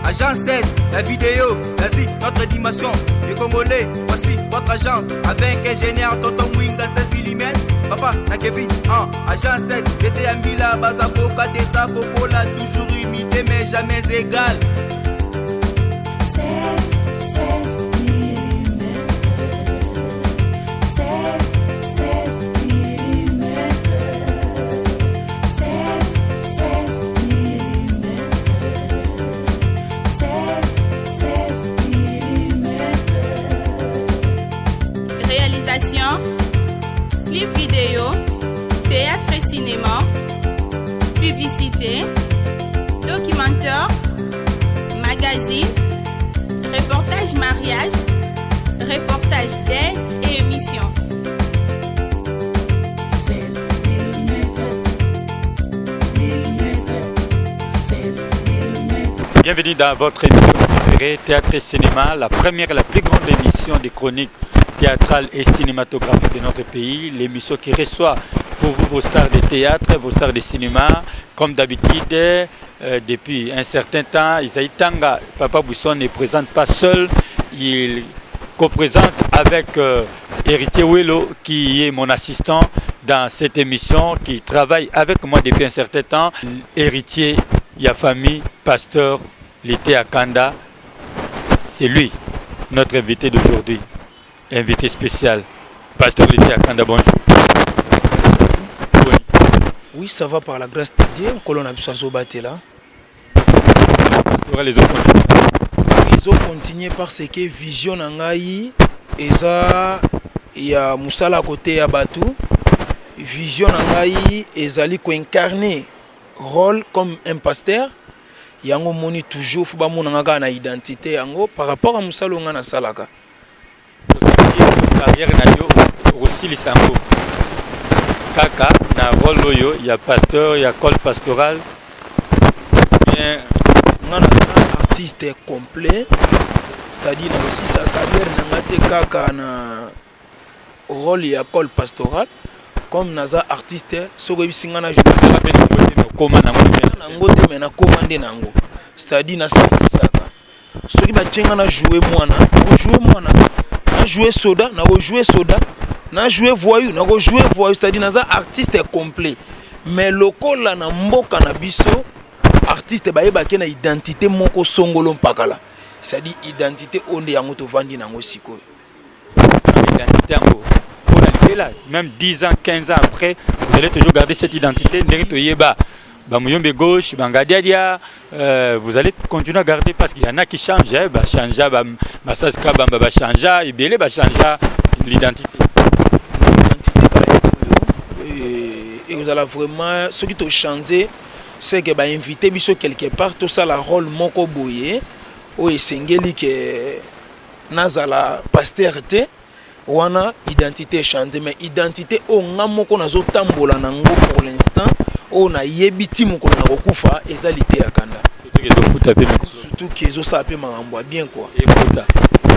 Agence 16, la vidéo, l'Asie, notre dimension. Les Congolais, voici votre agence. Avec ingénieur Tonton Mwinga 16 mm. Papa, na Kevin, 1, agence 16, j'étais à Mila, Bazakoka, Tessa, Kokola, toujours imité mais jamais égal. 16, 16 mm. 16, 16 mm. 16, 16 mm. 16, 16 mm. Réalisation, clip vidéo, théâtre et cinéma, publicité, documentaire, magazine, reportage mariage, reportage d'aide et émission. 16 mm. Mm. 16 mm. Bienvenue dans votre émission préférée, Théâtre et Cinéma, la première et la plus grande émission des chroniques théâtrales et cinématographiques de notre pays, l'émission qui reçoit pour vous vos stars de théâtre, vos stars de cinéma, comme d'habitude, depuis un certain temps, Isaïe Tanga, Papa Bousson ne présente pas seul, il co-présente avec Héritier Wello, qui est mon assistant dans cette émission, qui travaille avec moi depuis un certain temps. Héritier Yafami, pasteur Lité Akanda, c'est lui, notre invité d'aujourd'hui, invité spécial. Pasteur Lité Akanda, bonjour. Oui. Oui, ça va par la grâce de Dieu. Nkolo na biso azobatela. Les autres Ezocontinue parce que vision na ngai eza ya mosala koteya bato. Vision na ngai ezali koincarner rôle comme un pasteur. Yango moni toujours faut bamonanga kaka na identité yango par rapport à mosala oyo ngai nasalaka. Carrière na yo, okosilisa yango kaka na rôle oyo ya pasteur, ya école pastorale, bien? Nga naza artiste complet, c'est-à-dire nakosisa carrière na nga te kaka na rôle ya école pastorale. Comme naza artiste, soki oyebisi nga na Ozala mpe nango te, mais okóma nango te. Nango te, mais nakóma nde nango, c'est-à-dire nasangisaka. Soki batie nga na joue mwana, nakojoue mwana, na joue soda, nakojoue soda, na joue voyou, nakojoue voyou, c'est-à-dire naza artiste complet. Mais lokola na mboka na biso, artiste bayebaki na identité moko songolo mpakala, c'est-à-dire identité oyo nde yango tovandi nango sikoyo. Identité yango mpona libela, même 10 ans, 15 ans après, vous allez toujours garder cette identité. Ndenge toyeba bamuyombe gauche, bangadiadia, vous allez continuer à garder? Parce qu'il y en a qui changent, hein, bachangea, basasi kabamba bachangea, ebele bachangea l'identité. Identité kaka oyo ekozala vraiment. Soki tochange, c'est que bainvite biso quelque part, tosala rôle moko boye oyo esengeli ke nazala pasteur te, wana identité echange. Mais identité oyo nga moko nazotambola nango pour l'instant, oyo nayebi ti mokolo na kokufa, eza Liteya Kanda. Surtout ke ezofuta mpe mikolo. Surtout ke ezosala mpe makambo ya bien quoi. Efuta.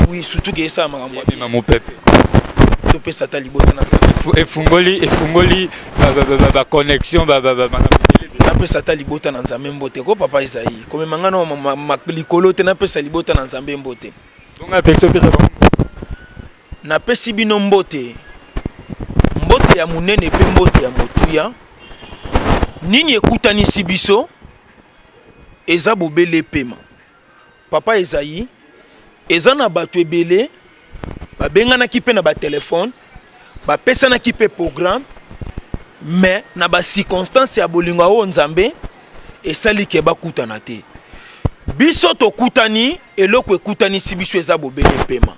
Oui, surtout ke esala makambo ya bien. Emema mopepe. Topesa ata libota na Nzambe. Efungoli baconnexion, makambo ebele. Napesa ata libota na Nzambe mbote ko, papa Ezai komema nga na likolo te. Napesa libota na Nzambe mbote. Bongo apekisi opesa bango. Napesi bino mbote, mbote ya monene mpe mbote ya motuya. Nini ekutanisi biso eza bobele pema, papa Ezai. Eza na bato ebele babenganaki mpe na batelefone, bapesanaki mpe programme, mais na bacirconstance ya bolingo oyo Nzambe esali ke bakutana te. Biso tokutani, eloko ekutanisi biso eza bobele pema.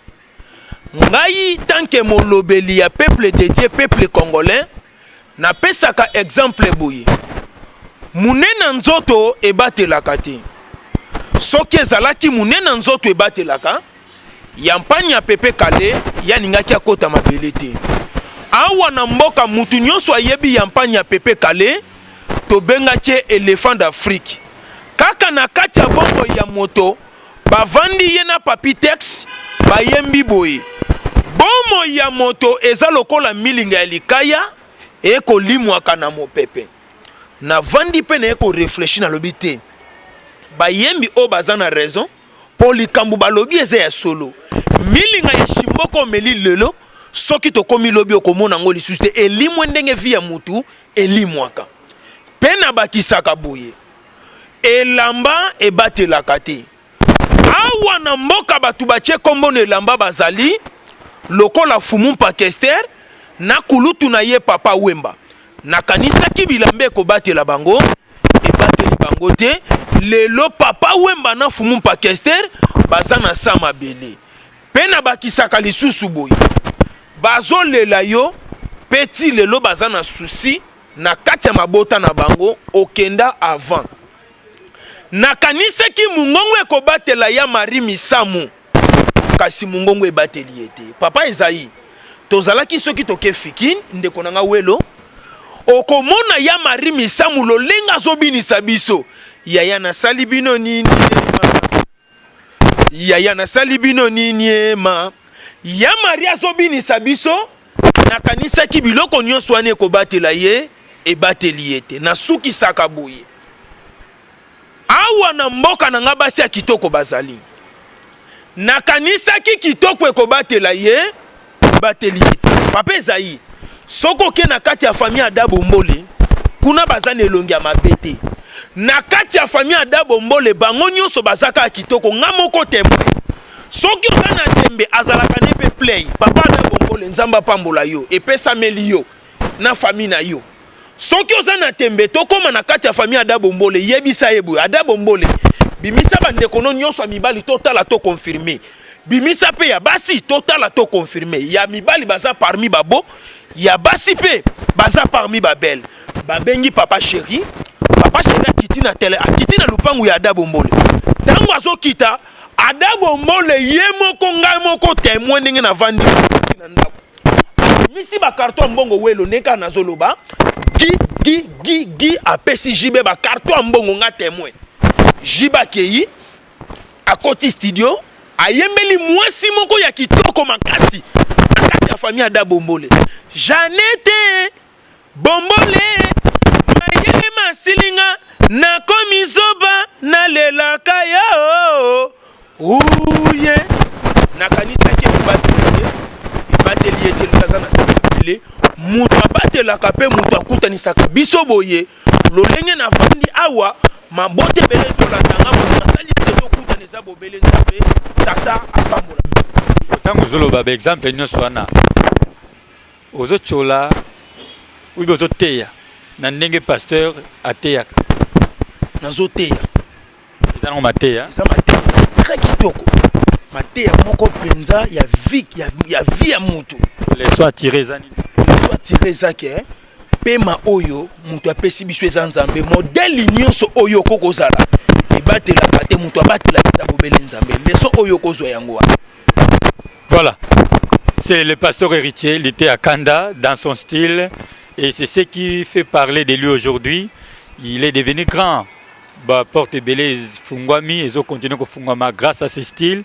Ngai tant que molobeli ya peuple de Dieu, peuple congolais, napesaka exemple boye: monene nzoto ebatelaka te. Soki ezalaki monene nzoto ebatelaka, ya mpani ya Pepe Kale yalingaki akota mabele te awa na mboka. Mutu nyonso ayebi ya mpani ya Pepe Kale, tobengaki ye éléphant d'Afrique. Kaka na kati ya bomoi ya moto bavandi ye na Papi Tex, bayembi boye: bomoi ya moto eza lokola milinga ya likaya ekolimwaka na mopepe. Navandi mpe naye korefléchir, nalobi te. Bayembi oyo baza na raison po likambo balobi eza ya solo. Milinga ya shimboko omeli lelo soki tokomi lobi okomona yango lisusu te, elimwe ndenge vie ya mutu elimwaka. Pe nabakisaka boye, elamba ebatelaka te. Awa na mboka bato batie kombo na elamba bazali lokola Fumu Mpakester na kulutu na ye Papa Wemba. Nakanisaki bilamba ekobatela bango, ebateli bango te. Lelo Papa Wemba na Fumu Mpakester baza na sa mabele. Pe nabakisaka lisusu boye, bazolela yo pe ti lelo baza na souci na kati ya mabota na bango, okenda avant. Nakanisaki mungongo ekobatela ya Marie Misamu, kasi mungongo ebateli ye te. Papa Esaïe, tozalaki soki toke Fikin, ndeko na nga Welo, okomona ya Marie Misamu lolenge azobinisa biso. Yaya nasali bino nini? Yaya nasali bino nini ma? Ya Marie azobinisa biso, nakanisaki biloko nyonso wana ekobatela ye, ebateli ye te. Nasukisaka boye. Awa na mboka na nga basi ya kitoko bazali. Nakanisaki kitoko ekobatela ye, ebateli ye te. Papa Esaïe, soki oke na kati ya famille Ada Bombole, kuna baza na elongi ya mabe te. Na kati ya famille Ada Bombole, bango nyonso baza kaka kitoko, nga moko témoin. Soki oza na tembe, azalaka ne pe play. Papa Ada Bombole, Nzambe apambola yo, epesameli yo na famille na yo. Soki oza na tembe, tokoma na kati ya famille Ada Bombole, yebisa ye boye, Ada Bombole, bimisa ba ndeko no nyonso ya mibali totala to confirmer. Bimisa pe ya basi totala to confirmer. Ya mibali baza parmi ba beaux, ya basi pe baza parmi ba belles. Babengi papa chéri, papa chéri akiti na tele, akiti na lupangu ya Ada Bombole. Tango azokita, Ada Bombole ye moko ngai moko témoin ndenge navandi na ndako. Abimisi ba carton ya mbongo welo ndenge kaka nazoloba gi gi gi gi apesi JB ba carton ya mbongo nga témoin. JB akeyi akoti studio ayembeli mwasi moko ya kitoko makasi na kati ya famille Ada Bombole. Jeannette Bombole mayele masili nga nakomi zoba nalelaka yo uye nakanisaki ebateli ye ebateli ye te lola aza na sima moto abatelaka mpe moto akutanisaka biso boye lolenge nafandi awa mabota ebele ezolanda nga moto nasali ete tokutana eza bobele nzambe tata apambola ntango ozoloba baexemple nyonso wana Ozo tchola ou bien ozo teya na ndenge pasteur ateyaka? Nazo teya. Eza nango mateya? Eza mateya très kitoko. Mateya moko penza ya vie ya, ya vie ya mutu. Leçon à tirer eza nini? Leçon à tirer eza ke pema oyo mutu apesi biso eza Nzambe. Modèle nyonso oyo okoki kozala ebatelaka te, mutu abatelaka eza bobele Nzambe. Leçon oyo okozwa yango wana. Voilà. C'est le pasteur héritier, il était à Kanda dans son style et c'est ce qui fait parler de lui aujourd'hui. Il est devenu grand. Ba porte ebele fungwami, ils ont continué kofungwama grâce à ce style.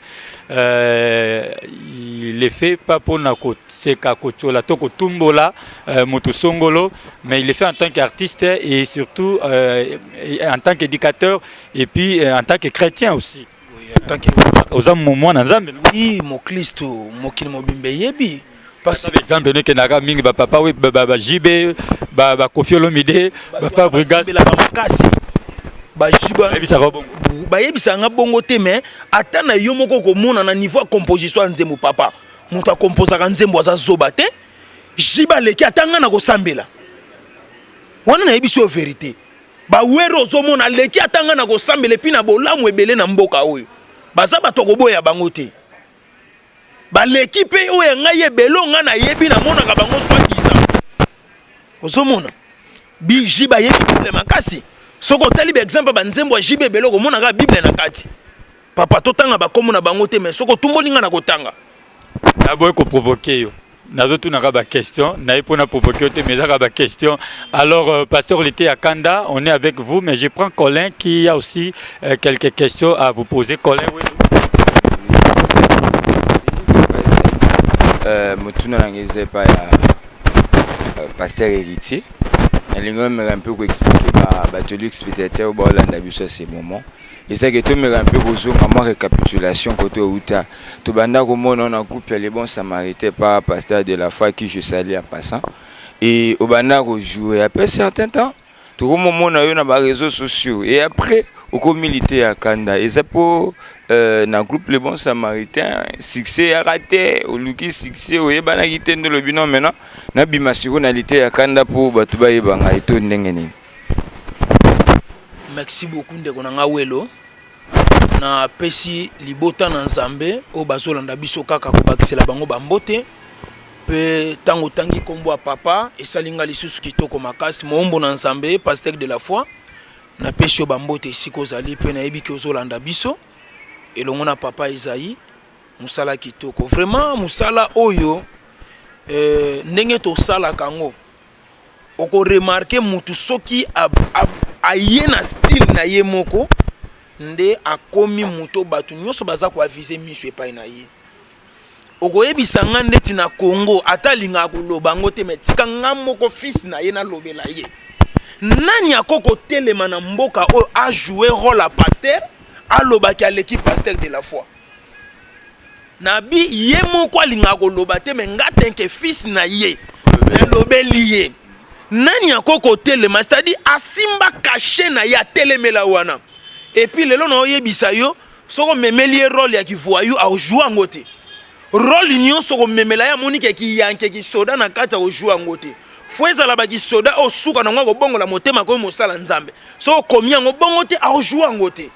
Euh, il le fait pas pour na koseka kotiola to kotumbola euh, moto songolo, mais il le fait en tant qu'artiste et surtout euh, en tant qu'éducateur et puis euh, en tant que chrétien aussi. tant que oza mwana nzambe oui moklisto mokili mobimba eyebi parce que exemple nekendaka mingi bapapa we bajibe bakofi olomide bafabrigas makasi bayebisaka nga bongo te mais ata na yo moko okomona na niveau ya composition ya nzembo papa moto akomposaka nzembo aza zoba te jibe aleki ata nga na kosambela wana nayebisi yo verité Ba wero ozomona aleki ata nga na kosambela epuis na bolamu ebele na mboka oyo baza bato ya koboya bango te baleki mpe oyo ya ngai ebele oyo ngai nayebi namonaka bango soi-disant ozomona biji bayebi bible makasi soki otali baexemple banzembo ya jibe ebele okomonaka bible na kati Papa totanga ba kombo na bango te mais soki otumboli nga na kotanga. Naboyi ko provoquer yo. Nazo tuna ka ba question, naye pona provoquer yo te mais ezaka ba question. Alors euh, pasteur Lité Akanda, on est avec vous mais je prends Colin qui a aussi euh, quelques questions à vous poser. Colin, oui. Euh, motuna na ngai eza epai ya euh, pasteur héritier nalingi omeka mpe koexplike bato luxe peut-être oyo baolanda biso à ce moment. Eza ke tomeka mpe kozonga mwa récapitulation kote outa. Tobanda komona na groupe ya Les Bons Samaritains par pasteur de la foi qui je salue en passant. Et obanda kojouer après certain temps tokomomona yo na ba réseaux sociaux et après okomi liteya kanda eza mpo na groupe Le Bon Samaritain succès eyaka te, oluki succès oyebanaki te nde olobi non, maintenant nabima sikoyo na liteya kanda mpo bato bayeba ngai to ndenge nini? Merci beaucoup ndeko na nga Welo. Napesi libota na Nzambe oyo bazolanda biso kaka kobakisela bango bambote. Mpe ntango otangi nkombo ya papa esali nga lisusu kitoko makasi. Moombo na Nzambe, pasteur de la foi, napesi yo bambote esika ozali mpe nayebi ke ozolanda biso elongo na papa Esaïe. Mosala kitoko vraiment, mosala oyo ndenge tosalaka yango, okoremarquer mutu soki aye na style na ye moko nde akomi moto bato nyonso baza koaviser miso epai na ye. Okoyebisa nga ndeti na Congo ata alingaka koloba yango te, me tika nga moko fils na ye nalobela ye. Nani akoki kotelema na mboka oyo ajoue rôle ya pasteur, alobaki aleki pasteur de la foi? Nabi ye moko alingaka koloba te, me nga tenke fils na ye nalobeli ye. Nani akoki kotelema, c'est-à-dire asimba cachet na ye, atelemela wana. Et puis lelo na oyebisa yo, soki omemeli ye rôle ya kivoyou, akojoue yango te. Rôle nyonso komemela ye, amoni ke kiyanke kisoda na kati, akojoue yango te. Fo ezala bakisoda oyo suka nango akobongola motema koyo mosala Nzambe. Soki okomi yango bongo te, akojoue yango te.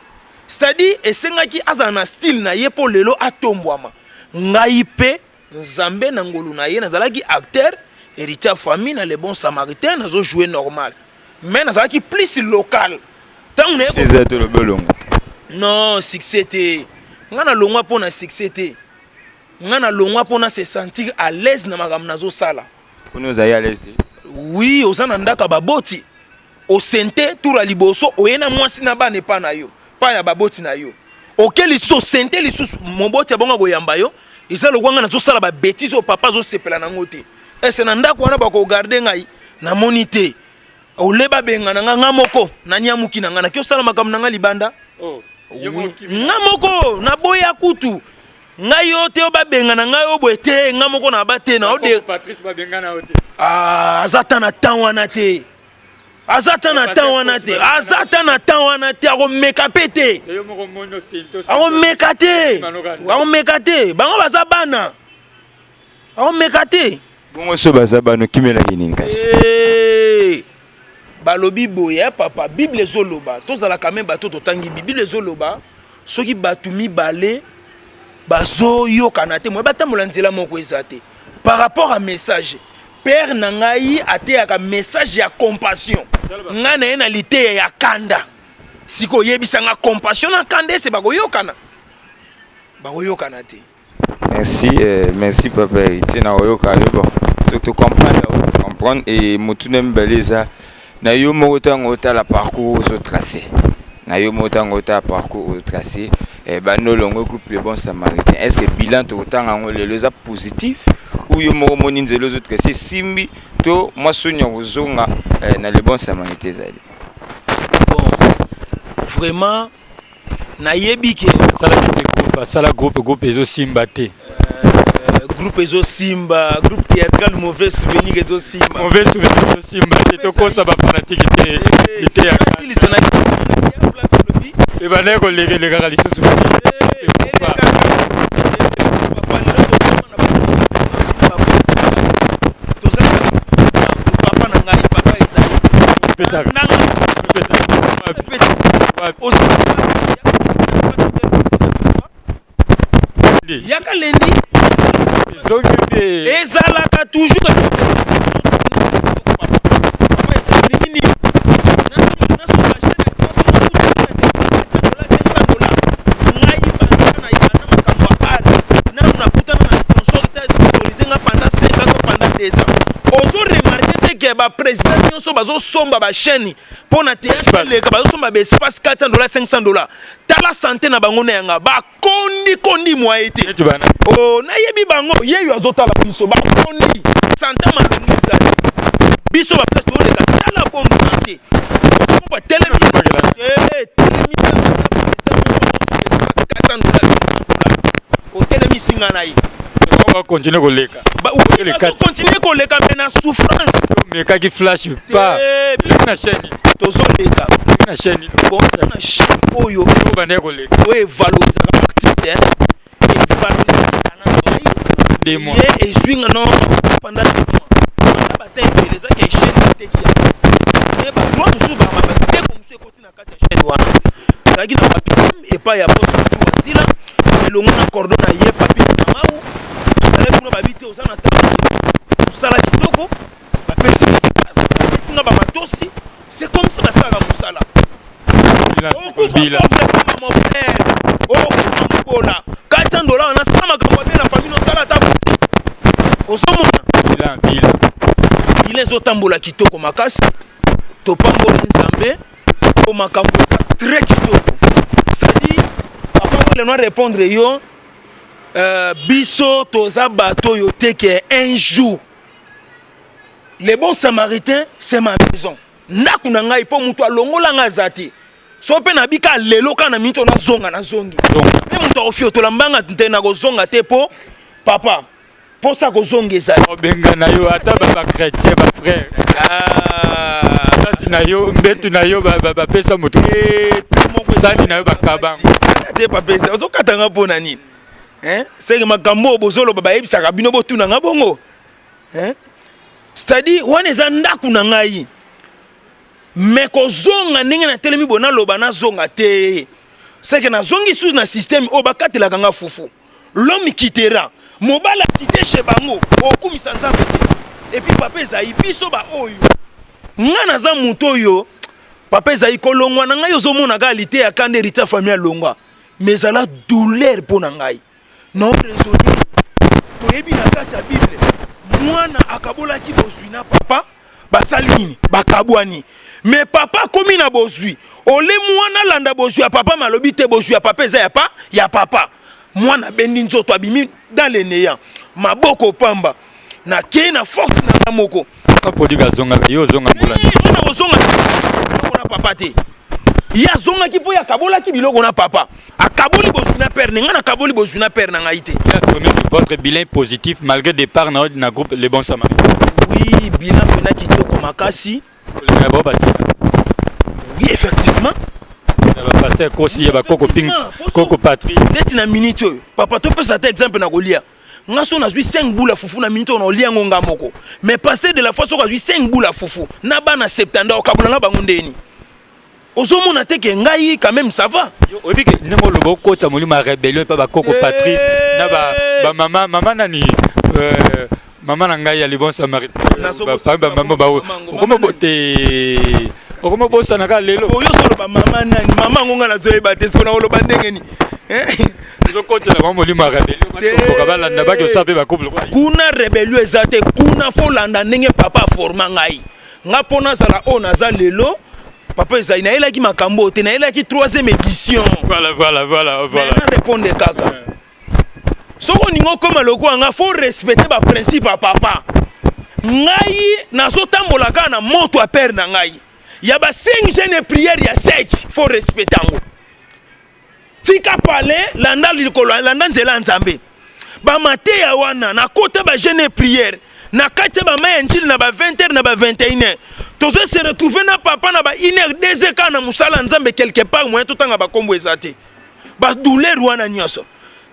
C'est-à-dire esengaki azala na style na ye mpo lelo atombwama. Ngai mpe Nzambe na ngolu na ye nazalaki acteur héritier ya famille na Le Bon Samaritain, nazojoue normal, mais nazalaki plus local ntango na ye. Eza tolobi olongo? Non, succès te. Nga nalongwa mpo na succès te. Nga nalongwa mpo na se sentir à l'aise na makambo nazosala. Mponi ozali à l'aise te? Oui, oza na ndako ya baboti, osente tour ya liboso, oye na mwasi na bana epa na yo, pa ya baboti na yo. Oke lisusu, osente lisusu, moboti ya bongo akoyamba yo. Eza lokwa nga nazosala babêtises oyo papa azosepela nango te. Ese na ndako wana bakogarde ngai, namoni te ole babenga na nga. Nga moko naniamuki na nga, naki osala makambo na nga libanda. Oh, Oui. Nga moko naboya kutu ngai yo te oyo babenga na ngai oyo boye te. Nga moko na ba te na ode. Patrice babenga na yo te? Ah, aza ta na temps wana te, aza ta na temps wana te, aza ta na temps wana te. Akomeka mpe te. Yo moko moni osente. Akomeka te, akomeka te. Bango baza bana, akomeka te. Bongo so baza bana, okimelaki nini kasi? Eh, balobi boye eh, papa, Bible ezoloba tozalaka me bato totangi Bible ezoloba soki bato mibale bazoyokana te, moye batambola nzela moko eza te. Par rapport à message père na ngai ateyaka, message ya compassion, ngai na ye na liteya ya kanda. Sikoyo oyebisanga compassion na kanda ese bakoyokana? Bakoyokana te. Merci, merci papa Héritier na oyoka yo. Bon, soki tocomprendre, comprendre. E motuna mibale eza na yo moko: ntango otala parcours ozotrace na yo moko, ntango otala parcours ozotrace bando olongo groupe Le Bon Samaritain, est ce que bilan tokotanga yango lelo eza positif ou yo moko omoni nzela ozotrace esimbi to mwa soni ya kozonga na Le Bon Samaritain ezali? Bon, vraiment nayebi ke asalaki te groupe, asala groupe, groupe ezosimba te. Groupe ezosimba, groupe théâtral Mauvais Souvenir ezosimba. Mauvais Souvenir ezosimba te, tokosa bafanatike te. Liteya silisa na place olobi. Ebandaki kolekelekaka lisusu. Ekufa. Papa, lelo tokoma na toza papa na ngai, papa ezali Petaka. nanga. Petaka. Wapi? Yaka lendi. Ezongi mpe. Ezalaka toujours papa ezali nini. Nasomba chaîne $500. Ngai banda na yebanda makambo ya art, nanu nakutana na sponsor te sponsorise nga pendant 5 ans to pendant 2 ans. Ozo remarquer te ke baprésident nyonso bazosomba bachaîne mpo na théâtre eleka, bazosomba baespace $400, $500. Tala santé na bango na yanga, bakondi kondi mwaye te. Neti bana. Oh, nayebi bango yeyo azotala biso, bakondi santé malongo ezali biso baplace toleka. Tala bonne santé batelemi, telemi. nga na ye. Bacontinue koleka. Bacontinue koleka, mais na souffrance. Omekaki flash pa na chaîne? Tozoleka. Na chaîne? Bon, na chaîne oyo. Obandaki koleka. Oyo evalorisaka artiste, evalorisaka na ngai. 2 mois. Ye ezwi nga non pendant 2 mois, pendant bata ebele ezaki ya chaîne bateki yango, me badroit mosusu, bateko mosusu ekoti na kati ya chaîne wana. Ezalaki na papi epai ya boso wa nzila elongo na cordon na ye papi na mau. Tozalaki kuna, babi te oza na ntango, mosala kitoko, bapesi nga espace, bapesi nga bamatosi. C'est comme ça basalaka mosala. Okufa pauvre, mon frère, okufa mobola. 400 $ wana, sala makambo abe na famille, osala ata ozomona. Bilan, bilan. Bilan ezotambola kitoko makasi. Topamboli Nzambe po makambo eza très kitoko. C'est-à-dire, papa wele, no répondre yo, biso toza bato oyo te ke un jour Le Bon Samaritain, c'est ma maison, ndako na ngai, mpo moto alongola ngai aza te. So mpe nabika lelo kaka na miniti oyo nazonga, nazongi mpe moto akofiotola mbanga te, nakozonga te mpo papa mposa kozonga ezali. Obenga na yo ata bachrétien, bafrère, kasi na yo mbetu na yo bapesa moto, sani na yo bakabango. Te papa, eza ozokatanga mpo na nini? Seke makambo oyo bozoloba, bayebisaka bino, botunanga bongo. C'est-à-dire wana eza ndako na ngai, me kozonga ndenge natelemi boye, naloba nazonga te, seke nazongi susu na système oyo bakatelaka nga fufu. L'homme quittera, mobali akite chez bango, okumisa Nzambe te. Et puis papa, ezali biso baoyo, nga naza moto oyo, papa, ezali kolongwa na ngai. Ozomona kaka lite ya kanda, héritier, famille alongwa, mais ezala douleur mpo na ngai. Non, raisonner, toyebi na kati ya Bible, mwana akabolaki bozwi na papa, basali nini? Bakabwani. Mais papa akomi na bozwi, ole mwana alanda bozwi ya papa, malobi te bozwi ya papa eza ya pa ya papa. Mwana abendi nzoto, abimi dans le néant, maboko pamba. Nakei na force na nga moko. Produit azongaka, yo ozonga mbula? Mwana kozonga biloko na papa te. Ye azongaki mpo ye akabolaki biloko na papa, akaboli bozwi na père ne. Ngai nakaboli bozwi na père na ngai te. Affirmé que votre bilan est positif malgré départ na groupe Les Bons Samaritains. Oui, bilan mpena kitoko makasi. Kolinga bao batika. Oui, effectivement. Ya bapasteur Kosi, ya bakoko Ping, koko Patri. Neti na minute oyo, papa, topesa te exemple na kolia. Nga so nazwi 5 bula fufu na minute oyo, na olia yango nga moko. Mais pasteur de la foi, soki azwi 5 bula fufu na bana 70, okabola na bango ndeni? Ozomona te ke ngai quand même ça va. Oyebi ke ndenge oloba, okota molimo ya rébellion epa bakoko Patrice na bamama, mama nani, mama na ngai ya Le Bon Samaritain, okoma te, okoma bosana kaka lelo. Oyo ozoloba mama nani, mama yango ngai nazoyeba te. Soki naoloba ndenge nini? Ozokotela bango molimo ya rébellion, batomboka, balanda, baki osala mpe bacouple. Kuna rébellion eza te. Kuna folanda ndenge papa aforma ngai. Nga mpo nazala oyo naza lelo, papa, ezali nayelaki makambo oyo te, nayelaki troisième édition. Voilà. Na répondre kaka, soki oningi okóma lokola nga, faut respecter baprincipe ya papa. Ngai nazotambola kaka na moto ya père na ngai ya ba 5 jeûne, prière ya 7, faut respecter yango. Tika pale, landa likolo, landa nzela ya Nzambe. Bamateya wana nakota, bajeûne, prière na kati ya bamai ya njili, na ba 20 heures, na ba 21 heures, tozo se retrouver na papa na ba 1 heure, 2 heures kaka na mosala ya Nzambe. Quelque part moyen totanga bakombo eza te. Badouleur wana nyonso,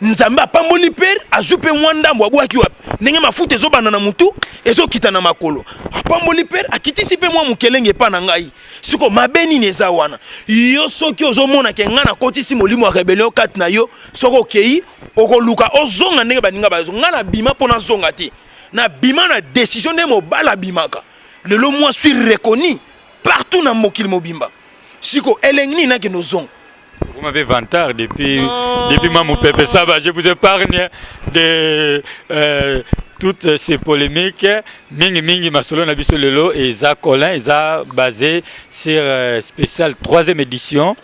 Nzambe apamboli pere, azwi mpe mwa ndambo, abwaki wapi? Ndenge mafuta ezobanda na motu, ezokita na makolo. Apamboli pere, akitisi mpe mwa mokelenge epa na ngai. Siko mabe nini eza wana? Yo soki ozomona ke ngai nakotisi molimo ya rébellion kati na yo, soki okei okoluka ozonga ndenge baninga bazonga. Ngai nabima mpo nazonga te, nabima na décision nde mobali abimaka. Lelo moi suis reconnu partout na mokili mobimba. Siko elengi nini nakende ozonga? Vous m'avez vantard depuis moi, mon pépé, ça va, je vous épargne de toutes ces polémiques. Mingi, mingi, masolo na biso lelo, eza Colin, eza basé sur spécial troisième édition.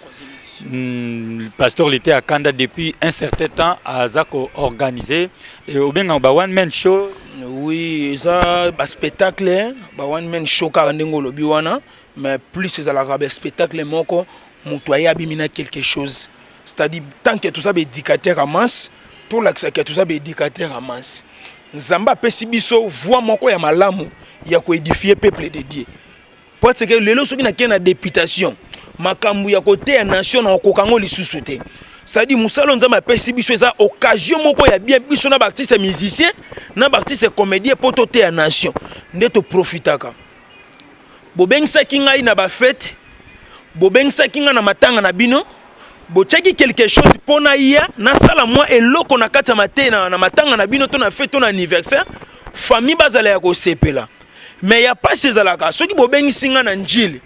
Pasteur était à Kanda depuis un certain temps, aza ko organisé et au bien ba one man show. Oui, eza ba spectacle, ba one man show kaka ndenge olobi wana, mais plus ezalaka ba spectacle moko moto aye abimi na quelque chose. C'est-à-dire, tant que toza baéducateur ya masse. Tolakisa ke toza ba éducateur ya masse. Nzambe apesi biso voix moko ya malamu ya koédifier peuple de Dieu. Parce que lelo soki nakei na députation, makambo ya koteya nation na okoka yango lisusu te. C'est-à-dire mosala Nzambe apesi biso eza occasion moko ya bien, biso na baartiste musicien na baartiste comédien, mpo toteya nation. Nde toprofitaka. Bobengisaki ngai na bafete, bobengisaki ngai na matanga na bino, botiaki quelque chose mpo na ya nasala mwa eloko na kati ya mate na matanga na bino to na fete to na anniversaire, famille bazala ya kosepela. Mais ya pasi ezalaka soki bobengisi ngai na Njili,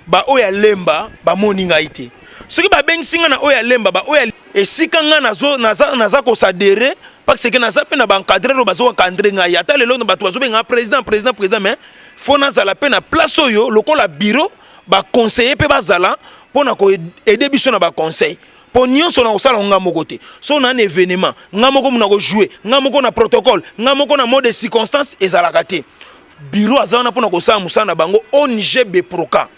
baoyo ya Lemba bamoni ngai te. Soki babengisi ngai na oyo ya Lemba, baoyo esika ngai naza, naza kosadere, parce que naza mpe na baencadreur oyo bazoencadre ngai. Ata lelo bato bazobenga président, président, président, mais faut nazala mpe na place oyo lokola bureau, baconseiller mpe bazala mpona koaider biso na baconseil, mpo nyonso na kosala nga moko te. So na na événement, nga moko muna kojouer, nga moko na protocole, nga moko na mode de circonstance, ezalaka te. Bureau aza wana mpona kosala mosala na bango. ONG Beproca,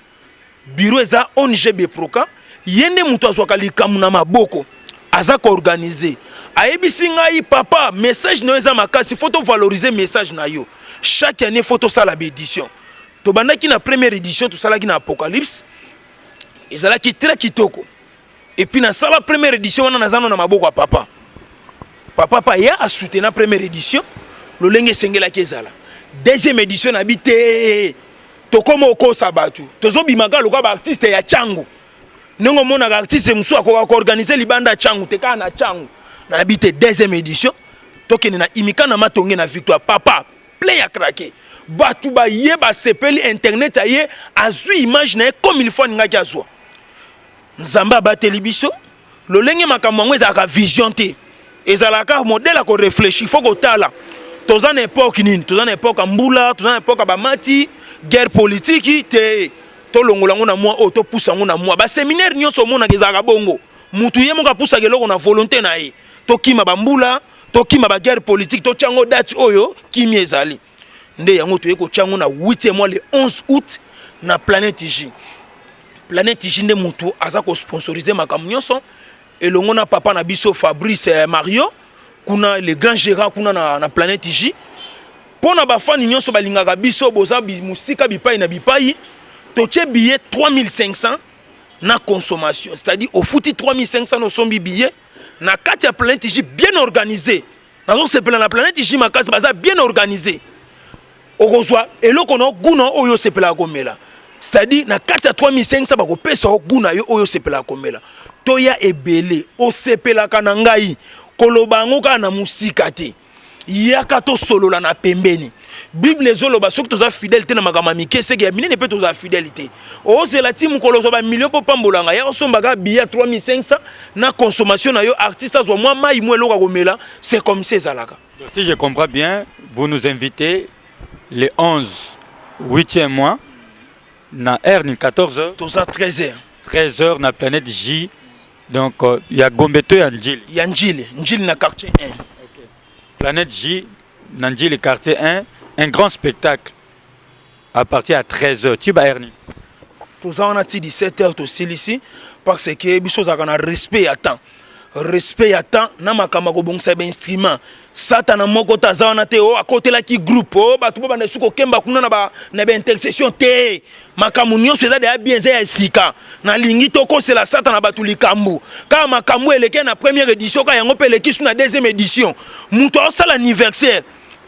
bureau eza ONG Beproca. Ye nde moto azwaka likambo na maboko, aza koorganiser. Ayebisi ngai: "Papa, message na yo eza makasi, faut tovaloriser message na yo. Chaque année faut tosala baédition." Tobandaki na première édition, tosalaki na Apocalypse, ezalaki très kitoko. Et puis nasala première édition wana, naza no na maboko ya papa. Papa pa ya asoutenir première édition lolenge esengelaki ezala. Deuxième édition na bi te, tokóma okosa bato, tozobimaka lokola baartiste ya Tshangu. Ndenge omonaka artiste mosusu akoka koorganiser libanda ya Tshangu te, kaka na Tshangu. Nayebi te, deuxième édition tokende na Imika na Matonge na Victoire. Papa, plein ya craquer, bato baye, basepeli. Internet aye azwi image na ye comme il faut alingaki azwa. Nzambe abateli biso. Lolenge makambo yango ezalaka vision te, ezalaka modèle ya koréfléchir. Faut kotala toza na époque nini. Toza na époque ya mbula, toza na époque ya bamati, guerre politique te. Tolongola yango na mwa oyo, topusa yango na mwa baséminaire nyonso. Omonaka ezalaka bongo, mutu ye moko apusaka eloko na volonté na ye. Tokima bambula, tokima baguerre politique, totya yango date oyo kimi ezali. Nde yango toye kotya yango na 8e mois, le 11 août, na Planète J. Planète J nde motu aza kosponsoriser makambo nyonso elongo na papa na biso Fabrice Mario kuna, le grand gérant kuna na Planète J. Mpo na bafani nyonso balingaka biso, boza mosika, bipai na bipai, totie billet 3500 na consommation, c'est-à-dire ofuti 3500, osombi billet na kati ya Planète J, bien organisé. Nazosepela na Planète J makasi, baza bien organisé. Okozwa eloko na goût na oyo osepelaka komela, c'est-à-dire na kati ya 3500 bakopesa yo goût na yo oyo osepelaka komela. Toya ebele. Osepelaka na ngai koloba yango kaka na mosika te, yaka tosolola na pembeni. Bible ezoloba soki toza fidèle te na makambo ya mike, seke ya minene mpe toza fidèle te. Ozela ti mokolo ozwa bamillion mpo pambolanga, ya osombaka billet ya 3500 na consommation na yo. Artiste azwa mwa mai, mwa eloko ya komela. C'est comme ça ezalaka. Donc, si je comprends bien, vous nous invitez le 11 8e mois na heure ni 14h? Toza 13 heures. 13h na Planète J. Donc il y a Gombe to ya Njili? Ya Njili, Njili na quartier 1. Planète J na Njili quartier 1, un grand spectacle à partir à 13h. Tu vas heure? Toza wana ti 17 heures, tosilisi, parce que biso ozalaka na respect ya temps, respect ya temps na makambo ya kobongisa bainstrument. Satana moko te aza wana te o akotelaki groupe o bato mpo banda esuki kokemba kuna na baintercession te. Makambo nyonso eza deya bien, eza ya sika. Nalingi tokosela Satana bato likambo kaka makambo eleki na première édition, kaka yango mpe eleki su na deuxième édition. Moto aosala anniversaire,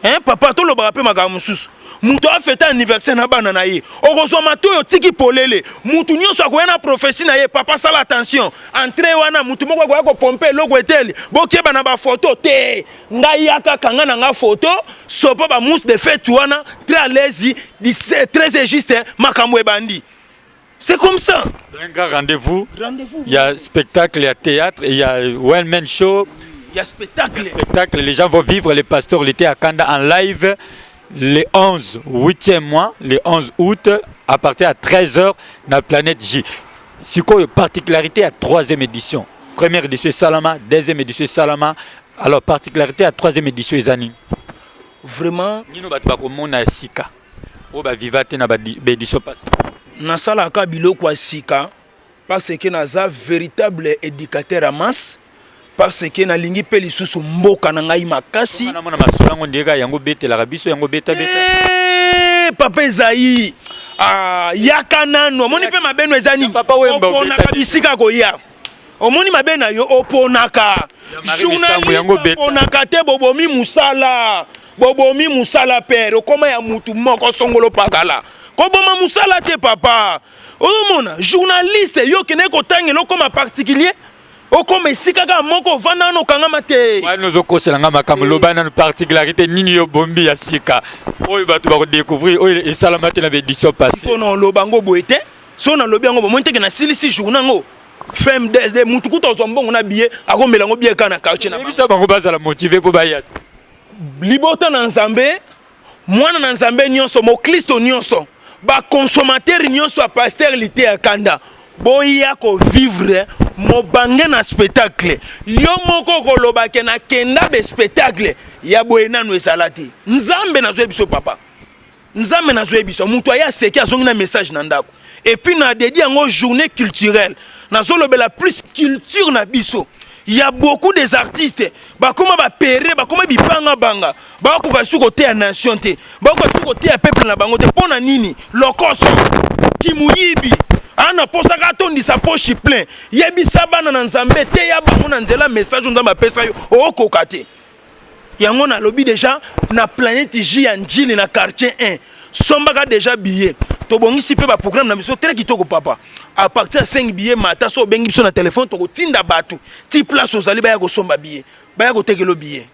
hein, papa, tolobaka mpe makambo mosusu. Moto afete anniversaire na bana na ye, okozwa matoi otiki polele, mutu nyonso akoya na prophétie na ye. Papa, sala attention, entrée wana mutu moko akoya kopompe eloko eteli. Bokeba na bafoto te. Ngai yaka, kanga na nga foto, sopo bamousse de fête wana, très à l'aise, très juste, makambo ebandi. C'est comme ça. Un grand rendez-vous. Rendez-vous. Il y a spectacle, il y a théâtre, il y a one man show. Il y a spectacle. Spectacle, les gens vont vivre les pasteurs l'été à Kanda en live le 11 8e mois, le 11 août, à partir à 13h dans la Planète J. Sikoyo, particularité à troisième édition. Première édition Salama, deuxième édition Salama. Alors, particularité à troisième édition ezani? Vraiment. Nino bato bakomona sika. Oyo baviva te na baédition passé. Nasalaka biloko ya sika parce que naza véritable éducateur ya masse. Parce que nalingi mpe lisusu mboka na ngai makasi. Namona masolo yango ndeka yango betelaka biso yango beta beta. Eh, papa Ezayi, ah, yaka nanu omoni mpe mabe no eza nini? Oponaka bisika koya. Omoni mabe na yo oponaka. Journaliste oponaka te bobomi musala. Bobomi musala père okoma ya mutu moko songolo pakala. Koboma musala te papa. Ozomona journaliste yo kende kotangela okoma particulier. Okoma esika kaka moko ovanda wana okangama te. Wana ozokosela nga makambo loba nanu particularité nini yo bombi ya sika oyo bato bakodécouvrir oyo esalama te na baédition passé. Mpo na oloba yango boye te so nalobi yango bomoni teke nasilisi journée yango fmdsd mutu kuta ozwa mbongo na billet akomela yango billet kaka na quartier na biso bango bazala motive mpo baya te. Libota na Nzambe, mwana na Nzambe nyonso, moklisto nyonso, ba consommateur nyonso ya pasteur Liteya Kanda, boya ko vivre mobange na spectacle. Yo moko okoloba ke nakenda be spectacle ya boye nanu ezala te. Nzambe nazoye biso papa. Nzambe nazoye biso mutu aye aseki azongi na message na ndako. Et puis na dédié yango journée culturelle. Nazolobela plus culture na biso. Il y a beaucoup des artistes bakoma ba pere bakoma bipanga banga bakoka su koteya nation te bakoka su koteya peuple na bango te mpo na nini lokoso kimuyibi ana posaka atondisa poche plein yebisa bana na nzambe teya bango na nzela message nzambe apesa yo okoka te yango nalobi deja na planète J ya Ndjili na quartier 1 sombaka deja billet tobongisi mpe baprogramme na biso très kitoko papa à partir ya 5 billet mata so obengi biso na telefone tokotinda bato ti place ozali baya kosomba billet baya kotekelo billet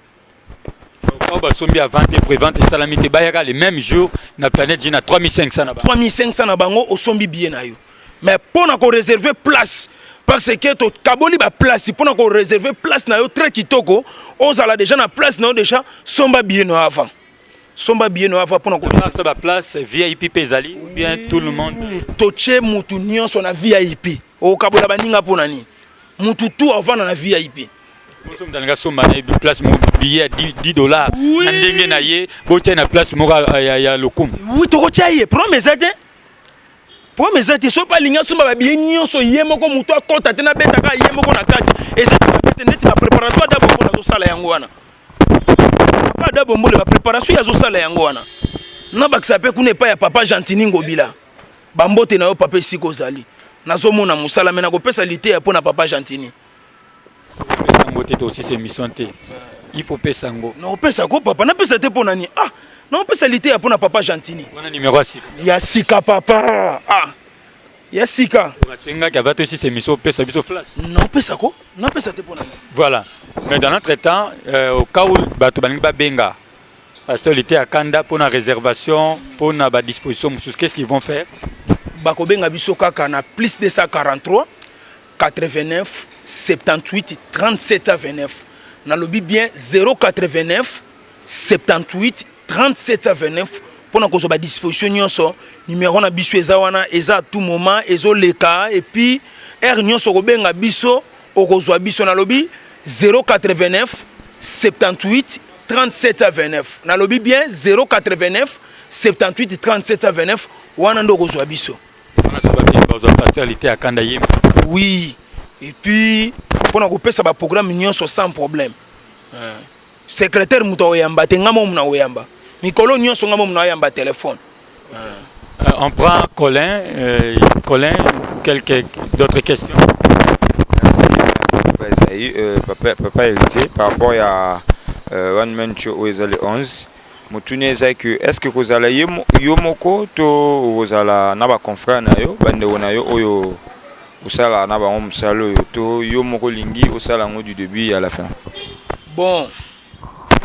oyo basombi avant te prévente esalami te bayaka le même jour na planète J na 3500 na bango 3500 na bango osombi billet na yo mais mpo na koreserve place parce que tokaboli baplace mpo na koreserve place na yo très kitoko ozala déjà na place na yo déjà somba billet na yo avant somba billet na yo avant mpo na ko baplace VIP mpe ezali ou bien tout le monde totie mutu nyonso na VIP okabola baninga mpo na nini mutu tu avanda na VIP moso moto alingi asomba na ye place moko billet ya 10 dollars na ndenge na ye botia na place moko ya lokumu oui tokotia ye problème eza te problème eza te soki alingi asomba babiye nyonso ye moko moto akɔta te nabetaka ye moko na kati eza te neti bapréparatoire ada bombole azosala yango wana papa ada bombole bapréparation ye azosala yango wana nabakisa mpe kuna epai ya papa Gentini Ngobila bambote na yo papa esika ozali nazomona mosala me nakopesa liteya mpo na papa Gentini opesa yango te tosisa émission te il faut pesa yango naopesa ko papa napesa te mpo na nini ah naopesa liteya mpo na papa Gentini wana numéro ya sika ya sika papa ah ya sika asengaki ava tosisa émission opesa biso flash naopesa ko napesa te mpo na nini voilà mais dans notre temps au cas où bato balingi babenga pasteur Liteya Kanda pour la réservation pour na ba disposition mosusu qu'est-ce qu'ils vont faire bakobenga biso kaka na plus 243 89 78 37 29 nalobi bien 089 78 37 29 mpona kozwa badisposition nyonso numéro na biso eza wana eza à tout moment ezoleka et puis heure nyonso okobenga biso okozwa biso nalobi 089 78 37 29 nalobi bien 089 78 37 29 wana nde okozwa biso wana so babengi bazwa pasteur Liteya Kanda ye oui et puis mpona kopesa baprogramme nyonso sans problème secrétaire moto akoyamba te nga momu na koyamba mikolo nyonso nga momu na oyamba telefone On prend Colin, Colin, quelques d'autres questions. Merci, merci papa Esaïe. Papa, papa héritier, par rapport à One Man Show oyo eza le 11 motuni eza que est ce que kozala yo moko to okozala na baconfrère na yo bandeko na yo oyo osala na bango mosala oyo to yo moko olingi osala yango du début à la fin? Bon,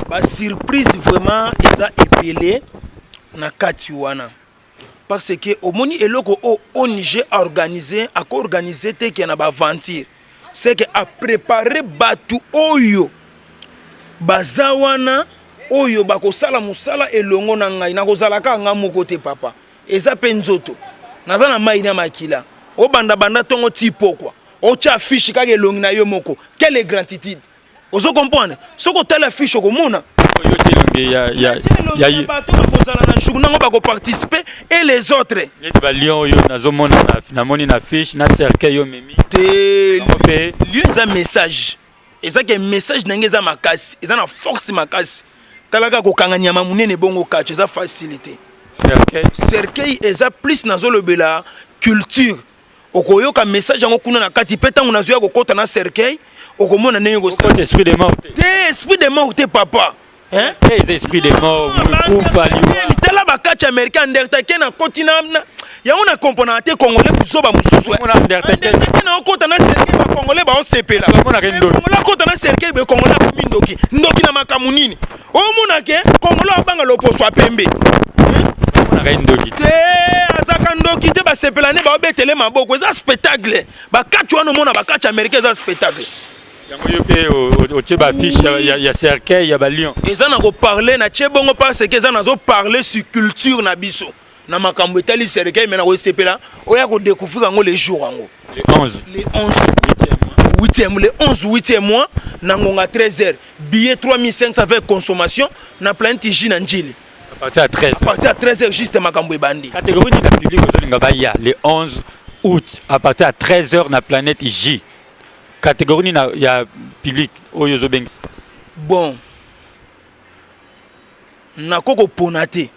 basurprise vraiment eza ebele na kati wana parce que omoni eloko oyo ONG organisé akoorganize te ke na baaventure c'est que aprépare bato oyo baza wana oyo bakosala mosala elongo na ngai nakozala kaka nga moko te papa eza mpe nzoto naza na mai na makila obandabanda ntongo ti pokwa otya affiche kaka elongi na yo moko quelle gratitude ozo comprendre soki otali affiche okomona oyo ti elongi ya bato bakozala na journée yango bakoparticipe et les autres neti balion oyo nazomona namoni na fiche na cercueil yo memi te mpe lion eza message. Eza ke message na ngai eza makasi, eza na force makasi. Tala kaka kokanga nyama monene bongo catch eza facilité. Cercueil. Cercueil eza plus nazolobela culture. Okoyoka message yango kuna na kati mpe ntango nazoya kokota na cercueil okomona ndenge kosala. Esprit de mort te. Te esprit de mort te papa. Hein? Te esprit de mort, kufa liwa. Tala ba catch américain Undertaker na koti na yango na comprendre te congolais buzoba mususu. Undertaker na okota na cercueil ba congolais ba osepela. Congolais akota na cercueil ba congolais akomi ndoki. Ndoki na makambo nini? Omona ke congolais abanga loposo ya pembe. Bamonaka ye ndoki te. Azaka ndoki te basepela nde baobetele maboko eza spectacle. Ba catch wana omona ba catch américain eza spectacle. Yango yo mpe otie ba affiche ya cercueil ya ba lion. Eza na ko parler na tie bongo parce que eza nazo parler sur culture na biso na makambo etali cercueil mais na kosepela oya ko découvrir yango le jour yango. Le 11. Le 11 8e le 11 8e mois na ngonga 13h billet 3500 avec consommation na planète J na Ndjili. À partir ya 13. À partir ya 13h juste makambo ebandi. Catégorie nini ya public ozolinga baya le 11 août à partir ya 13h na planète J. Catégorie nini ya public oyo ozobengisa? Bon, nako kopona te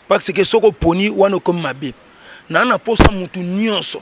parce que soki oponi wana okomi mabe. Naa na posa mutu nyonso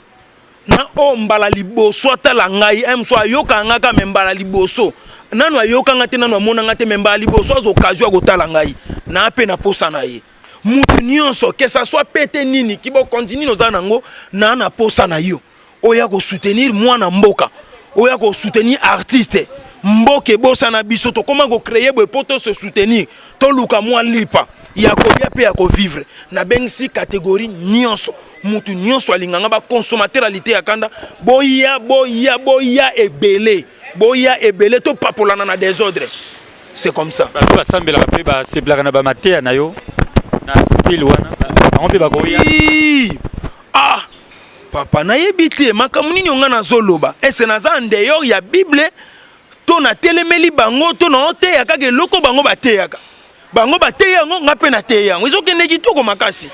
na oyo mbala liboso atala ngai eh, mosu ayokaka ngai kaka me mbala liboso nanu ayoka ngai te nanu amona ngai te me mbala liboso azwa occasion ya kotala ngai naa mpe na posa na ye mutu nyonso que ça soit pete nini kibokonzi nini oza nango naa na posa na yo oya ko soutenir mwana mboka oya ko soutenir artiste mboka ebosana biso tokoma ko créer boye po to se soutenir toluka mwa lipa ya kolia mpe ya kovivre nabengisi catégorie nyonso mutu nyonso alinganga baconsommateur ya liteya kanda boya boya boya ebele boya ebele topapolana na desordre c'est comme ça bato basambelaka mpe basepelaka na bamateya na yo na style wana bango mpe bakoya Ah papa nayebi te makambo nini nga nazoloba ese naza en dehors ya bible to natelemeli bango to naoteya kaka eloko bango bateyaka bango bateya yango nga mpe nateya yango ezokende kitoko makasi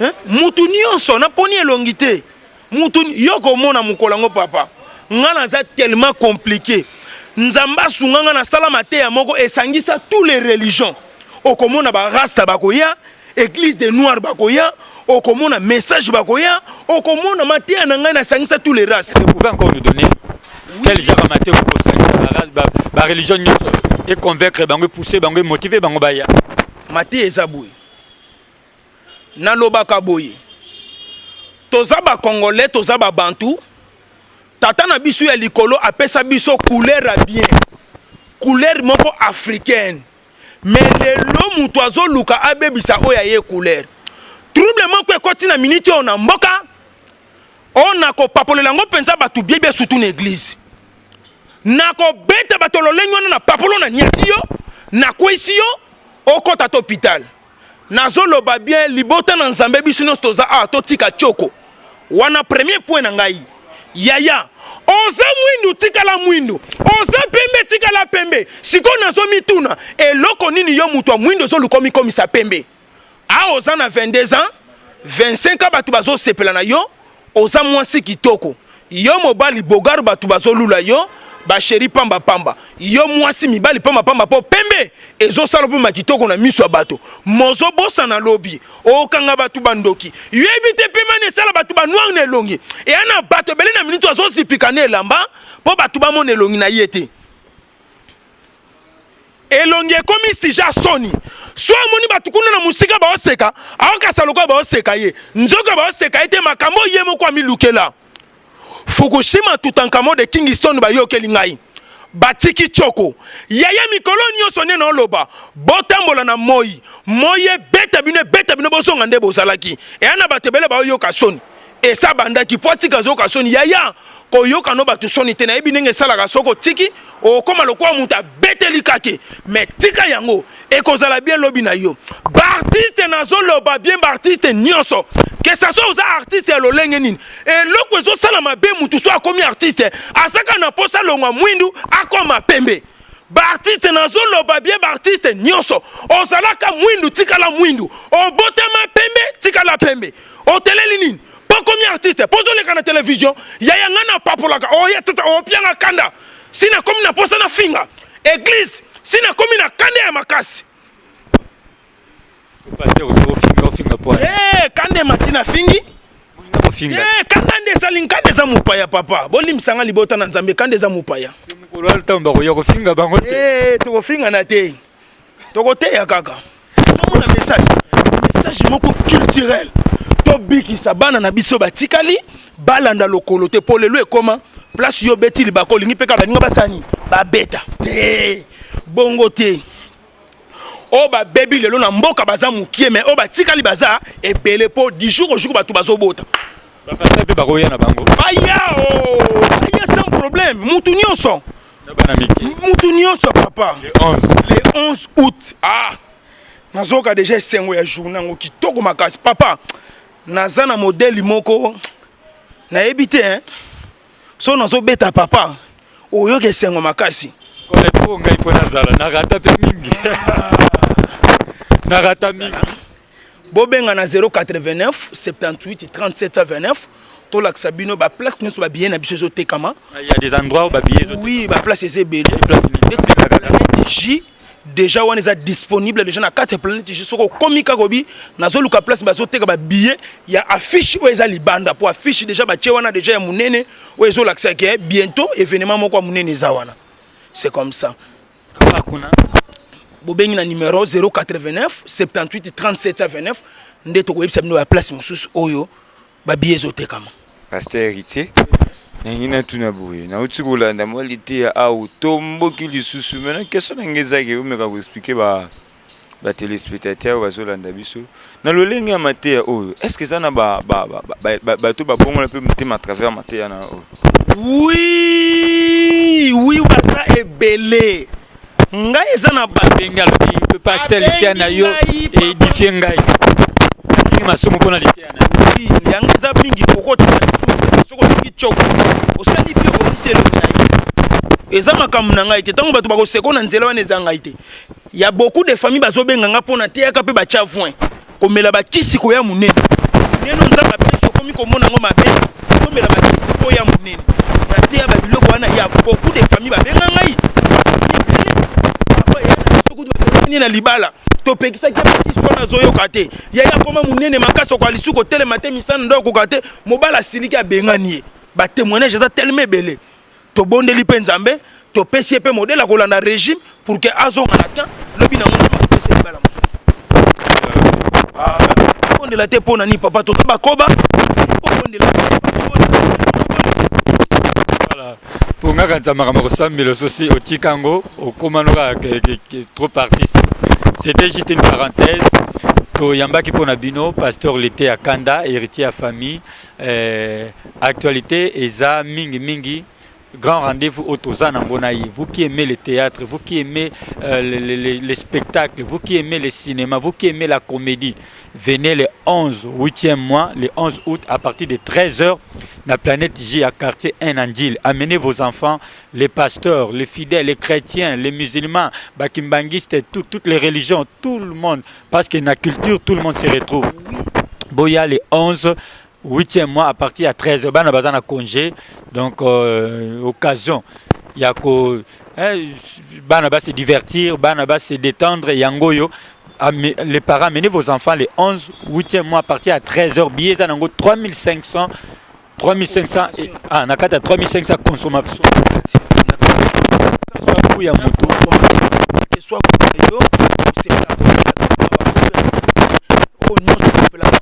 eh? mutu nyonso naponi elongi te mutu yo komona mokolo yango papa nga naza tellement compliqué nzambe asunga nga nasala mateya moko esangisa tous les religions okomona barasta bakoya Eglise des noirs bakoya, okomona message bakoya, okomona mateya na ngai nasangisa tous les races. Vous pouvez encore nous donner oui. Quel genre de mateya okosangisa ba, ba religion nyonso et convaincre bango, pousser bango, motiver bango baya. Mateya eza boye. Nalobaka boye. Toza ba congolais, toza ba bantu. Tata na biso ya likolo apesa biso couleur ya bien. Couleur moko africaine. Mais lelo mutu azoluka abebisa oyo ya ye couleur. Trouble moko ekoti na minute oyo na mboka oyo nakopapolela yango mpenza bato biebie surtout na eglise. Nakobeta bato lolenge wana na papolo na niati yo, nakwesi yo, okota ta hopital. Nazoloba bien libota na Nzambe biso nyonso toza awa totika tshoko. Wana premier point na ngai. Yaya, oza mwindu tikala mwindu, oza pembe tikala pembe. Sikoyo nazomituna eloko nini yo moto ya mwindu ozoluka omikomisa pembe? Awa oza na 22 ans, 25 ans bato bazosepela na yo, oza mwasi kitoko. Yo mobali bogar bato bazolula yo, ba chéri pamba pamba. Yo mwasi mibali pamba pamba po pembe ezosala mpo kitoko na miso ya bato. Mozobosana lobi okanga bato bandoki. Yoyebi te pema na esala bato ba noir na elongi. Eya na bato ebele na minute azozipika na elamba po bato bamona elongi na ye te. Elongi ekomi sujet ya soni. So amoni bato kuna na mosika baoseka, aokasa lokola baoseka ye. Nzoka baoseka ye te, makambo ye moko amilukela. Fukushima Tutankhamon de Kingston bayokeli ngai. Batiki tshoko. Yaya mikolo nyonso nde naoloba, botambola na moi. Moi ebeta bino ebeta bino bozonga nde bozalaki. Eya na bato ebele baoyoka soni. Esa bandaki po atika azoyoka soni. Yaya koyoka no bato soni te, nayebi ndenge esalaka soki otiki okoma lokola moto abeteli kake, mais tika yango ekozala bien lobi na yo. Ba artiste nazoloba bien, ba artiste nyonso que ça soit oza artiste ya lolenge nini, eloko ezosala mabe mutu so akomi artiste azaka na posa longwa mwindu akoma pembe. Ba artiste nazoloba bien, ba artiste nyonso ozalaka mwindu tikala mwindu, obotama pembe tikala pembe, oteleli nini po okomi artiste po ozoleka na television? Yaya ngai napapolaka oya tata opianga kanda. Si nakomi na posa na finga église, si nakomi na kanda ya makasi. Eh, kanda emati na fingi. Eh, kanda nde esali, nkanda eza mopaya. Papa, bolimbisanga, libota na Nzambe, kanda eza mopaya. Eh, tokofingana te, tokoteya kaka. Ozomona message moko culturel, tobikisa bana na biso batikali balanda lokolo te, mpo lelo ekoma place yo obeti libako, olingi mpe kaka baninga basani babeta te, bongo te. Oyo babebi lelo na mboka baza mokie, mais oyo batikali baza ebele, mpo du jour au jour bato bazobota. Bapasteur mpe bakoya na bango. Baya o baya sans problème, mutu nyonso. Na bana mike. Mutu nyonso, papa. Le 11. Le 11 août. Ah, nazoyoka déjà esengo ya journée yango, kitoko makasi. Papa, naza na modèle moko, nayebi te, hein? So nazobeta, papa, oyoka esengo makasi. Kone mpo ngai mpo nazala narata mpe mingi, narata mingi. Bobenga na 089 78 37 29, tolakisa bino baplace nyonso babillet na biso ezotekama. Il y a des endroits où babillet. Oui, baplace eza ebele. Place nini? Neti na Planète J, déjà wana eza disponible déjà na kati ya Planète J. Soki okomi kaka obi nazoluka place bazoteka babillet ya affiche oyo eza libanda, po affiche déjà batie wana déjà ya monene oyo ezolakisa ke bientôt événement moko ya monene eza wana. C'est comme ça. Apa kuna. Bobengi na numéro 089 78 37 29, nde tokoyebisa bino baplace mosusu oyo babillet ezotekama. Pasteur Héritier, nangi natuna boye: nauti kolanda mwa liteya awa, tomboki lisusu. Maintenant, question na ngai ezaki omeka koexpliquer ba batéléspectateur oyo bazolanda biso na lolenge ya mateya oyo: est ce que eza na bato babongola mpe motema à travers mateya na oyo? Oui, baza ebele. Ngai eza na bato. Ndenge alobi mpe, pasteur, liteya na yo édifie ngai, natingi masumu mpona liteya na yo. Oui, yango eza mingi. Kokotaka lisumu soki olingi tioko, osali mpe obongisi elongi na ye. Eza makambo na ngai te. Ntango bato bakoseko na nzela wana, eza ngai te. Ya beaucoup de famille bazobenga nga mpo na teyaka mpe batya voin komela bakisi, koya monene monene. Nzambe apesi, okomi komona yango mabe, ozomela bakisi mpo ya monene. Nateya babiloko wana, ya beaucoup de famille babenga ngai ebele. Papa, ya na biso kutu babengani na libala, topekisaki ye bakisi wana, azoyoka te. Yaya akoma monene makasi, okoka lisusu kotelema te, misana ndo akoka te. Mobali asiliki, abengani ye. Batémoignage eza tellement ebele. Tobondeli mpe Nzambe, topesi ye mpe modèle akolanda régime pour que azonga na temps. Lobi nango Nzambe akopesa libala mosusu. Bondela te mpo na nini, papa? Toza bakoba, obondela. Voilà, mpo nga kanisa makambo kosambela sosi otika yango, okóma no kaka trop artiste. C'était juste une parenthèse. Toyambaki mpo na bino pasteur Lete ya Kanda, Héritier ya famille. Actualité eza mingi mingi. Grand rendez-vous oyo toza nango na ye. Vous qui aimez le théâtre, vous qui aimez les spectacles, vous qui aimez le cinéma, vous qui aimez la comédie, venez le 11 8e mois, le 11 août, à partir de 13h na Planète J à quartier 1 Ndjili. Amenez vos enfants, les pasteurs, les fidèles, les chrétiens, les musulmans, bakimbanguistes, toutes les religions, tout le monde, parce que na culture tout le monde se retrouve. Boya le 11 8e mois à partir à 13h. Bana baza na congé, donc occasion ya ko bana ba se divertir, bana ba se détendre, yango oyo. Les parents, amenez vos enfants les 11 8e mois à partir à 13h. Billets eza nango 3500, 3500. Ah, na kati ya 3500, consommation soit ya moto. Soit yo osepelaka oyo nyonso osepelaka.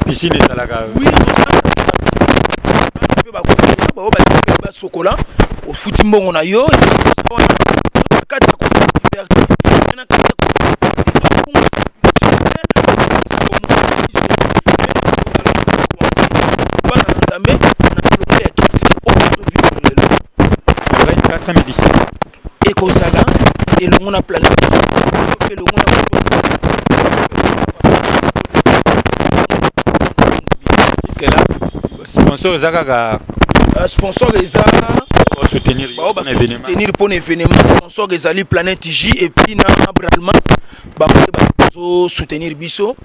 Piscine ezalaka? Oui, mpe bakokola bao basepeli basokola. Ofuti mbongo na yo kati ya kose divertir, na kati ya kose. Bana na Nzambe na loloko ya culture oyo tozovivre lelo. 24e édition. Ekozala elongo na Planète, mpe elongo na Jusque là, sponsor eza kaka? Sponsor eza soutenir. Bao basoutenir mpona événement, sponsor ezali Planète J et puis na Bralma. Bango nde bazosoutenir biso.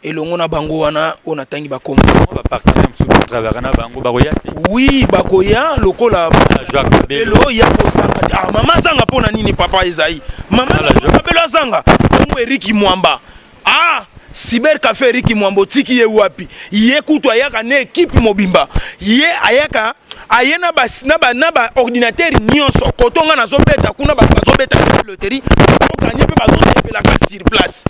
Elongo na bango wana oyo natangi bakombo. Ba partenaire mosusu travaillaka na bango bakoya te? Oui, bakoya lokola Kabelo ya kozanga te. Ah, mama azanga mpo na nini papa Ezayi? Mama Kabelo azanga bongo Eriki Mwamba. Ah, Cyber Café Eriki Mwamba otiki ye wapi? Ye kutu ayaka na ekipe mobimba. Ye ayaka aye na ba na ba na ba ordinateur nyonso koto nga nazobeta kuna bato bazobeta loterie okanye mpe bazosepelaka sur place.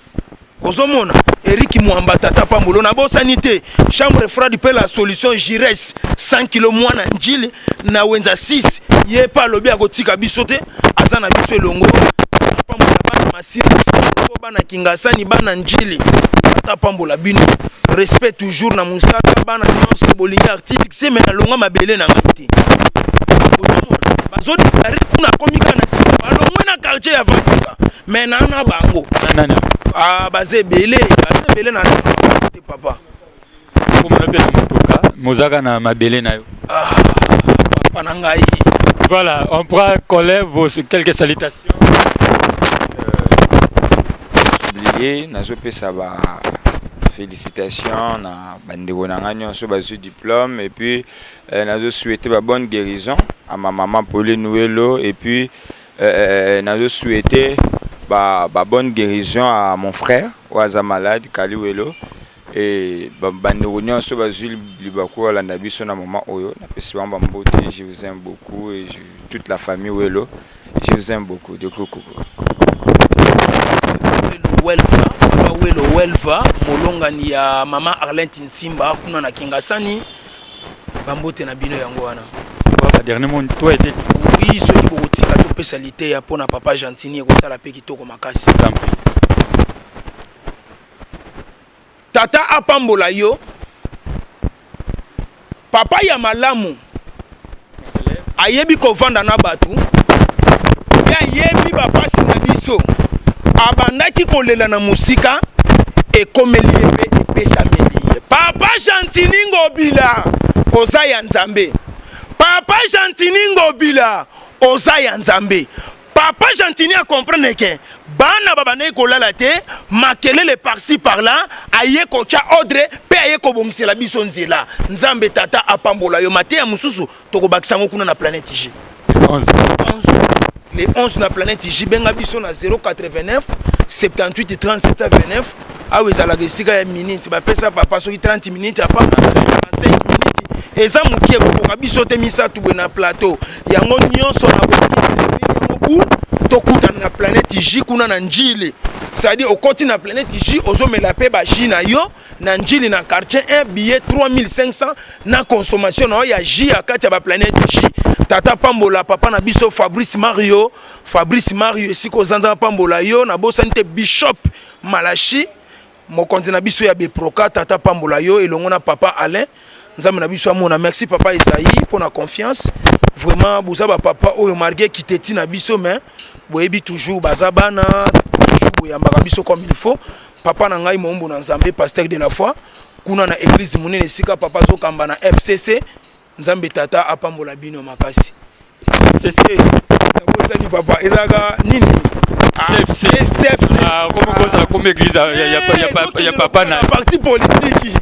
Ozomona Eric Mwamba tata pambolo nabosani te chambre froide mpe la solution Jires 100 kilo mwana njili na wenza 6 ye mpe alobi akotika biso te aza na biso elongo pambola bana masina bana kingasani bana njili tata pambola bino respect toujours na mosaka bana nyonso bolingi artiste se me nalongwa mabele na ngai te ozomona bazodeklare kuna akomi kaka na sika balongwe na quartier ya vanduka me na na bango ah, baza ebele baza ebele na te papa komona mpe na motoka mozaka na mabele na yo ah, papa na ngai. Voilà, on prend Colin, vos quelques salutations. Oublié nazopesa ba félicitations na bandeko na ngai nyonso bazwi diplôme et puis nazo souhaiter ba bonne guérison à ma maman Pauline Welo et puis nazo souhaiter ba, ba bonne guérison à mon frère oyo aza malade Kali Welo et bandeko nyonso bazwi libaku balanda biso na moment oyo napesi bango bambote. Je vous aime beaucoup et toute la famille Welo, je vous aime beaucoup de gros coucou. Welo Welva, papa Welo Welva, molongani ya mama Arlette Nsimba kuna na Kingasani, bambote na bino yango wana. Ba dernier mot toi était Oui, soki bokotika topesa liteya mpona papa Gentini ekosala mpe kitoko makasi. Tata apambola yo papa ya malamu ayebi kovanda na bato mpe ayebi bapasi na biso abandaki kolela na mosika ekomeli ye mpe epesameli ye. Papa Gentini Ngobila oza ya Nzambe. Papa Gentini Ngobila oza ya Nzambe. Papa Gentini a comprendre que bana babandaki kolala te makelele par-ci par-là aye kotya ordre mpe aye kobongisela biso nzela. Nzambe tata apambola yo. Mateya mosusu tokobakisa yango kuna na planète J. 11. Le 11 na planète J benga biso na 089 78 37 29 awa ezalaka esika ya minute bapesa papa soki 30 minutes apa 35 minutes eza mokie ekokoka biso te misato boye na plateau yango nyonso na yango bu tokutana na planète J kuna na Njili, c'est-à-dire okoti na planète J ozomela mpe ba J na yo na Njili na quartier 1 billet 3500 na consommation na yo ya J ya kati ya ba planète J. Tata pambola papa na biso Fabrice Mario, Fabrice Mario esika ozanza pambola yo nabosani te Bishop Malachi mokonzi na biso ya Beproka tata pambola yo elongo na papa Alain nzambe na biso amona. Merci papa Esaïe pour la confiance vraiment boza ba papa oyo malgré kiteti na biso mais boyebi toujours baza bana toujours boyambaka biso comme il faut. Papa na ngai mombo na nzambe pasteur de la foi kuna na église monene esika papa azokamba na FCC nzambe tata apambola bino makasi. FCC nabosani papa ezalaka nini? FC. FCFC. Ah, comme kozala comme église ya papa na parti politique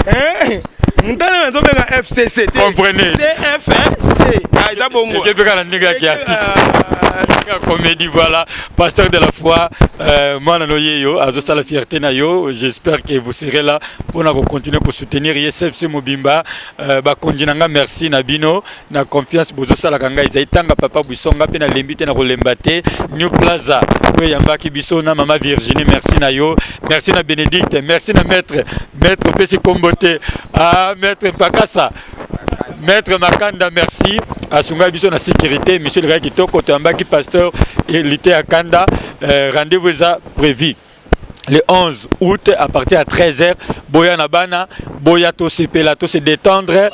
hein ntana nazobenga FCC te. Comprenez. CFC ah, eza bongo ekepeka na ndenge ya kiartiste ya comédie. Voilà, pasteur de la foi, mwana no yeyo azosala fierté na yo. J'espère que vous serez là mpona kocontinue kosoutenir ye CFC mobimba. Bakonzi na nga, merci na bino na confiance bozosalaka ngai. Ezali tanga papa Buisonga mpe nalembi te na kolemba te. New Plaza oyo eyambaki biso na mama Virginie, merci na yo, merci na Bénédicte, merci na maître, maître opesi kombo te, ah, maître Mpakasa, maître Makanda, merci asunga biso na sécurité. Monsieur le kitoko toyambaki pasteur Elite ya Kanda. Rendez-vous eza prévu le 11 août à partir à 13h. Boya na bana, boya to sepela to se détendre.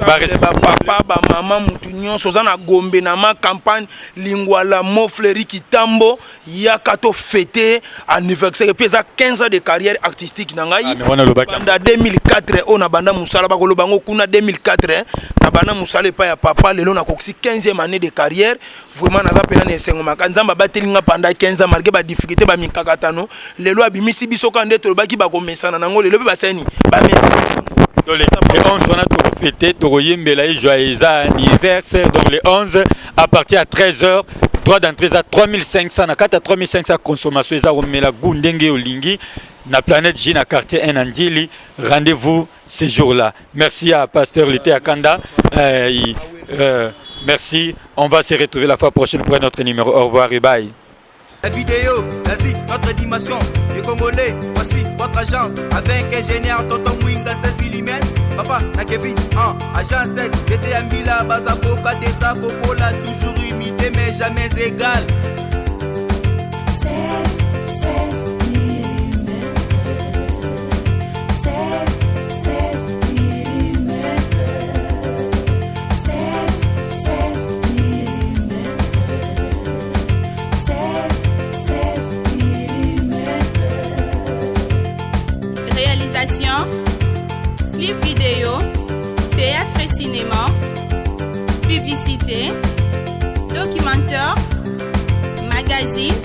Ba papa ba mama mutu nyonso oza na Gombe na ma campagne Lingwala Mofleri Kitambo yaka to fêter anniversaire et puis eza 15 ans de carrière artistique na ngai. Ah, mais wana lobaki banda 2004 oyo na banda mosala bakoloba yango kuna 2004 na Na banda mosala epai ya papa, lelo nakokisi 15e année de carrière. Vraiment naza mpena na esengo maka. Nzambe abateli nga pendant 15 ans malgré badifficulté, bamikakatano. Lelo abimisi biso kaka nde tolobaki bakomesana nango, lelo mpe basani bamesana. Donc le 11 wana tokofete, tokoyembela ye joyeux anniversaire. Donc le 11 à partir ya 13 heures, droit d'entrée eza 3500. Na kati ya 3500, consommation eza komela gu ndenge olingi na Planète J, na quartier 1 na Ndjili. Rendez-vous ce jour-là. Merci à pasteur Lité Akanda. Merci, on va se retrouver la fois prochaine pour un autre numéro. Au revoir et bye. La vidéo, vas-y, notre dimension. Les Congolais, voici votre agence. Avec ingénieur Tonton Mwinga 16 mm. Papa, na Kevin, en agence 16. J'étais à Mila, Bazakoka, Desa, Kokola, toujours imité mais jamais égal. 16, 16 mm. 16, 16 mm. 16, 16 mm. 16, 16 mm. Réalisation, clip vidéo, théâtre et cinéma, publicité, documentaire, magazine,